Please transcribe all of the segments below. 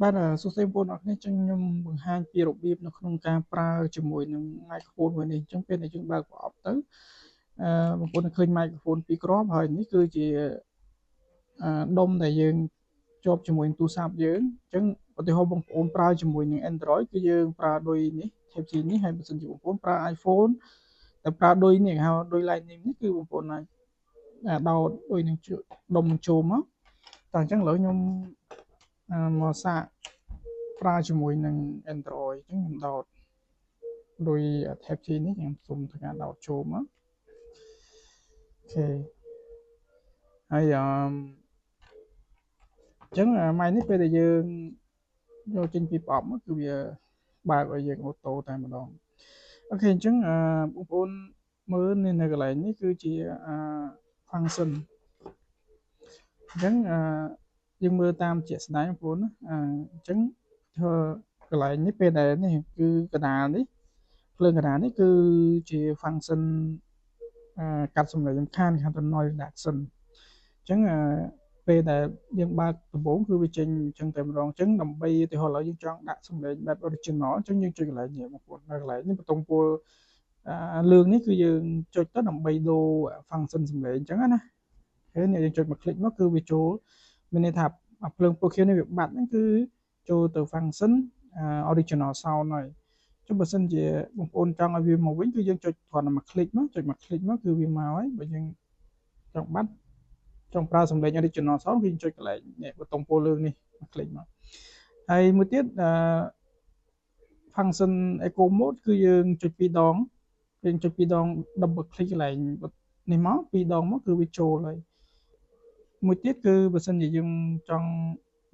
បាទសួស្តីបងប្អូនអរគ្នាចឹងខ្ញុំបង្ហាញពីរបៀបនៅក្នុងការប្រើជាមួយនឹង microphone មួយនេះអញ្ចឹងពេលដែលយើងបើកប្រអប់ទៅអឺបងប្អូននឹងឃើញ microphone ពីរគ្រាប់ហើយនេះគឺជាអឺដុំដែលយើងជាប់ជាមួយនឹងទូរស័ព្ទយើងអញ្ចឹងឧទាហរណ៍បងប្អូនប្រើជាមួយនឹង Android គឺយើងប្រើដោយនេះ Type C នេះហើយបើសិនជាបងប្អូនប្រើ iPhone តែប្រើដូចនេះគេហៅដូច Lightning នេះគឺបងប្អូនអាចដោតដូចនឹងដុំនឹងចូលមកតោះអញ្ចឹងឥឡូវខ្ញុំមកសាកប្រើជាមួយនឹង Android អញ្ចឹងខ្ញុំដោតដោយ Type C នេះខ្ញុំសូមធ្វើការដោតចូលមក OK ហើយអឺអញ្ចឹងម៉ៃនេះពេលដែលយើងយកចេញពីប្រអប់មកគឺវាបើកឲ្យយើង auto តែម្ដង OK អញ្ចឹងអឺបងប្អូនមើលនៅកន្លែងនេះគឺជាអឺ function អញ្ចឹងអឺយើងមើលតាមជាក់ស្ដែងបងប្អូនណាអញ្ចឹងធ្វើកន្លែងនេះពេលដែលនេះគឺកណ្ដាលនេះភ្លើងកណ្ដាលនេះគឺជា function កាត់សំឡេងរំខានគេហៅថា noise reduction អញ្ចឹងពេលដែលយើងបើកដំបូងគឺវាចេញអញ្ចឹងតែម្ដងអញ្ចឹងដើម្បីឧទាហរណ៍ឥឡូវយើងចង់ដាក់សំឡេងបែប original អញ្ចឹងយើងចុចកន្លែងនេះបងប្អូននៅកន្លែងនេះប៊ូតុងពណ៌លឿងនេះគឺយើងចុចទៅដើម្បីដូរ function សំឡេងអញ្ចឹងណាហើយនេះយើងចុចមក click មកគឺវាចូលមានន័យថាភ្លើងពណ៌ខៀវនេះវាបាត់ហ្នឹងគឺចូលទៅ function original sound ហើយចុះបើសិនជាបងប្អូនចង់ឲ្យវាមកវិញគឺយើងចុចគ្រាន់តែមក click មកចុចមក click មកគឺវាមកហើយបើយើងចង់បាត់ចង់ប្រើសំឡេង original sound គឺយើងចុចកន្លែងនេះប៊ូតុងពណ៌លឿងនេះមក click មកហើយមួយទៀតអឺ function echo mode គឺយើងចុចពីរដងយើងចុចពីរដង double click កន្លែងនេះមកពីរដងមកគឺវាចូលហើយ មួយទៀតគឺបើសិនជាយើងចង់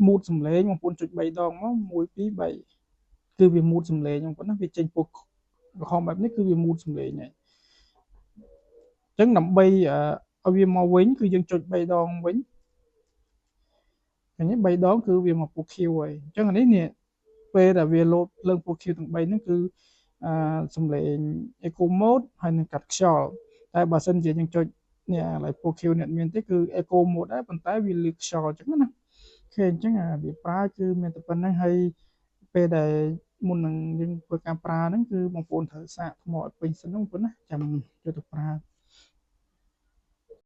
mute សំឡេងបងប្អូនចុច3ដងមក1 2 3គឺវា mute សំឡេងបងប្អូនណាវាចេញពណ៌ក្រហមបែបនេះគឺវា mute សំឡេងហើយអញ្ចឹងដើម្បីឲ្យវាមកវិញគឺយើងចុច3ដងវិញឃើញទេ3ដងគឺវាមកពណ៌ខៀវហើយអញ្ចឹងអានេះនេះពេលដែលវាលោតភ្លើងពណ៌ខៀវទាំង3ហ្នឹងគឺអឺសំឡេង echo mode ហើយនឹងកាត់ខ្យល់តែបើសិនជាយើងចុចនេះអាឡៃពណ៌ខៀវនេះមានទេគឺ echo mode ដែរប៉ុន្តែវាលឺខ្យល់អញ្ចឹងណា OK អញ្ចឹងអាវាប្រើគឺមានតែប៉ុណ្្នឹងហើយពេលដែលមុននឹងយើងធ្វើការប្រើហ្នឹងគឺបងប្អូនត្រូវសាកថ្មឲ្យពេញសិនណាបងប្អូនណាចាំយកទៅប្រើ